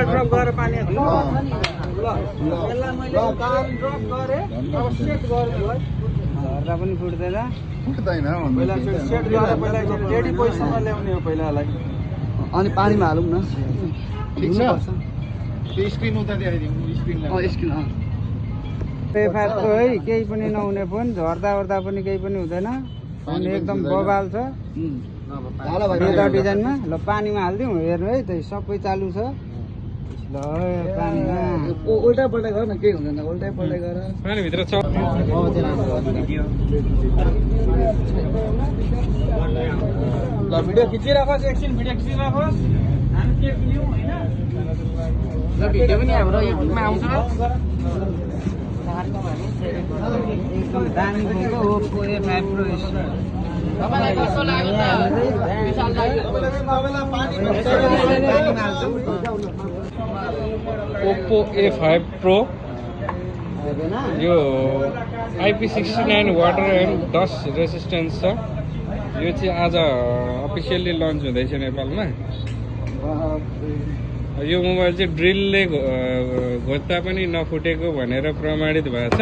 drop गरेर पानी ल यसलाई मैले ड्रप गरे अब सेट गर्नु है हर्दा पनि फुट्दैन फुट्दैन पहिला सेट गरेर पहिला रेडी पोजिसनमा ल्याउने हो पहिलालाई अनि पानीमा हालौँ न ठिक छ त्यो स्क्रिन उता देखाइदिउँ स्क्रिन F5 Pro है केही पनि नहुने फोन झर्दा ओर्दा पनि केही पनि हुँदैन फोन एकदम बबाल छ लेदर डिजाइनमा ल पानीमा हालिदिउँ हेर्नु है त्यही सबै चालु छ ल पानीमा उल्टा पल्टा गर न केही हुँदैन उल्टा पल्टा गर पानी भित्र छ ल भिडियो खिचिराखोस् एकछिन भिडियो खिचिराखोस् हामी के लियौँ हैन ल भिडियो पनि हाम्रो युट्युबमा आउँछ एकदम दामी फोनको Oppo A5 Pro तपाईलाई कस्तो लाग्यो त विशाल लाग्यो तपाईलाई पानी Oppo A5 Pro यो IP69 water and dust resistance छ यो चाहिँ आज अफिसियल्ली लन्च हुँदैछ नेपालमा यो मोबाइल चाहिँ ड्रिलले घोच्दा पनि नफुटेको भनेर प्रमाणित भएको छ